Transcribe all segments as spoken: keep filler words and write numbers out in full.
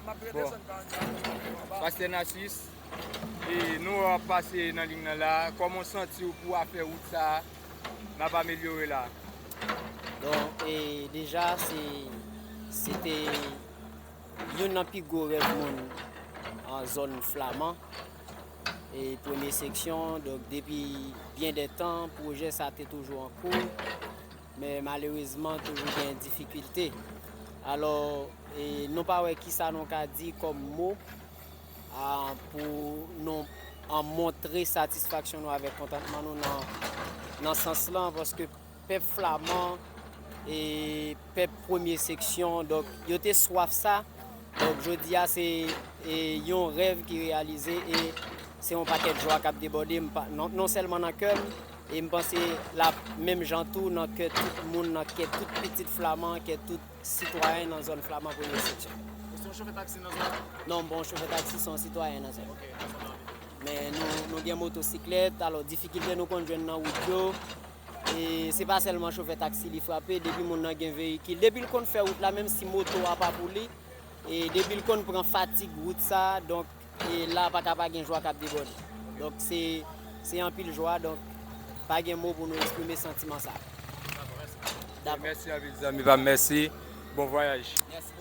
Bon, Pastè Nasis, e nou ap pase nan liy nan la. Kòman w santi w pou afè wout sa a n ap amelyore la? Donk, e deja, se, se te youn nan pi gwo rèv moun an zòn Flaman, e premye seksyon. Donk, depi byen dè tan, pwojè sa te toujou an kou, men malerezman, toujou gen difikilte. Alò, e nou pa wè kisa nou ka di kòm mo, a, pou nou, a, montre satisfaksyon nou avèk kontantman nou nan, nan sans lan, paske pèp Flaman e pèp premye seksyon, donk, yo te swaf sa. Donk, jodi a, se, e, yon rèv ki reyalize e se yon pakèt jwa k ap debòde, m pa, non, non sèlman nan kè m, e m panse l ap menm jan tou nan kè tout moun, nan kè tout pitit Flaman, kè tout sitwayen nan zòn Flaman premye seksyon. Ou se yon chofè taksi nan zòn nan? Non, m pa yon chofè taksi, se yon sitwayen nan zòn. Ok, nan zòn nan. Men nou, nou gen motosiklèt, alò difikilte nou konn jwenn nan wout yo. E se pa sèlman chofè taksi li frape, depi moun nan gen veyikil, depi l konn fè wout la, menm si moto a pa pou li, e depi l konn pran fatig wout sa, donk, e la pa ka pa gen jwa k ap debòde. Donk, se, se anpil jwa, donk, pa gen mo pou nou eksprime santiman sa. Dakò. Mèsi anpil, zanmi pa m, mèsi. Bon vwayaj. Mèsi.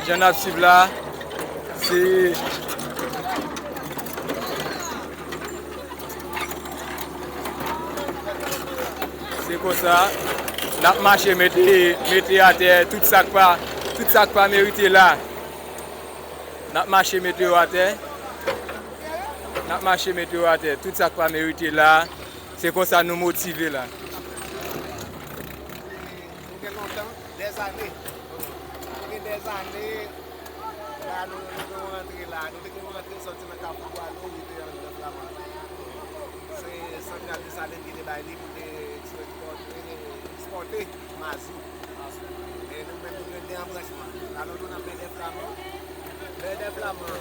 Jan n ap swiv la, se, se konsa, n ap mache mete, mete atè tout sa k pa, tout sa k pa merite la. N ap mache mete yo atè. N ap mache mete yo atè. Tout sa k pa merite la, se konsa nou motive la. Nou gen lontan, dèzane. Nou gen dèzane, la nou, nou gen yon rantre la. Nou te gen yon rantre sòti nan Kafou Bwalo, rive nan Flaman. Se Santral Desalin ki te bay li pou te ekspòte, ekspòte mazou. E nou menm nou gen de anbranchman. La nou tou nan Bèdè Flaman. Bèdè Flaman.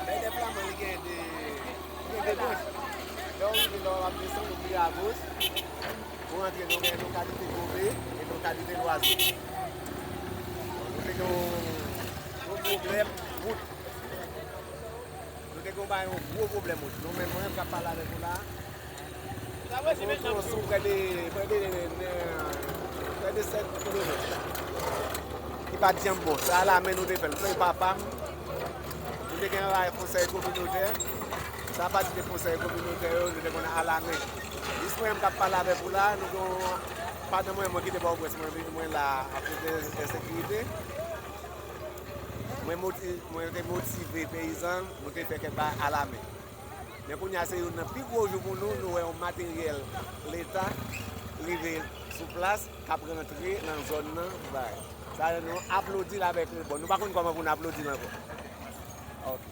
Bèdè Flaman, li gen de, li gen de branch. Lè w rive la, w ap desann, ou vire agoch. Ou rantre, nou gen yon kalite gobe e yon kalite lwazo. Nou te gen yon, yon pwoblèm wout. Nou te gen yon, yon gwo pwoblèm wout. Nou menm, mwen menm k ap pale avèk ou la, nou te sou prè de, prè de, prè de sèt kilomèt ki pa t janm bon. Se alamen nou te fè l. Mwen, papa m, nou te gen yon konsèy kominotè. Sa pati de konsèy kominotè yo, nou te konn alamen. Jis mwen menm k ap pale avèk ou la, nou gen yon, pandan mwen, mwen kite Pòtoprens, mwen vin, mwen la akoz de ensekirite. Mwen moti-, mwen te motive peyizan, nou te fè kèk bagay alamen. Men kounye a, se youn nan pi gwo jou pou nou, nou wè yon materyèl Leta rive sou plas, k ap rantre nan zòn nan, pou bagay. Sa, nou aplodi l avèk, bon, nou pa konn kòman pou n aplodi l ankò. Ok.